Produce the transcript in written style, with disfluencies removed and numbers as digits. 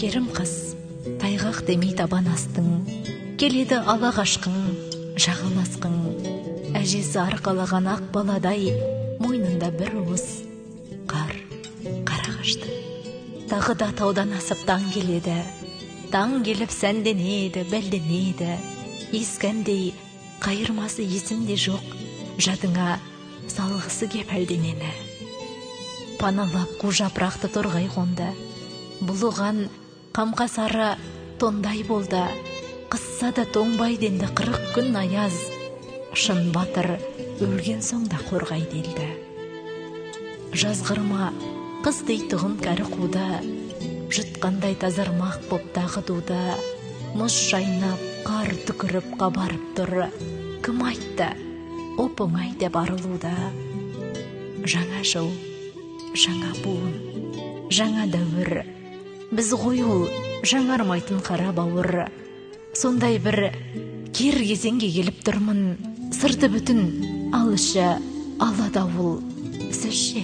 Керім қыс, тайғақ демей табан астың, келеді ала қашқын, жағаласқың. Әжесі арқалаған ақ баладай, мойнында бір уыс қар, қарағашты. Тағы да таудан асып таң келеді, таң келіп сәнденеді, бәлденеді. Ескендей қайырмасы есімде жоқ, жадыңа салғысы кеп әлденені. Паналап қу жапырақты торғай қонды, бұл оған қамқа сары тондай болды. Қысса да тоңбайды енді 40 күн аяз, шын батыр өлген соң да қорғайды елді. Жазғырма қыз дейтұғын кәрі қуды, жұтқандай тазармақ боп тағы дуды. Мұз шайнап, қар түкіріп қабарып тұр, кім айтты оп-оңай деп арылуды. Жаңа жыл, жаңа буын, жаңа дәуір, біз ғой ол жаңармайтын қара бауыр. Сондай бір кер кезеңге келіп тұрмын, сырты бүтін, ал іші ала дауыл. Сіз ше?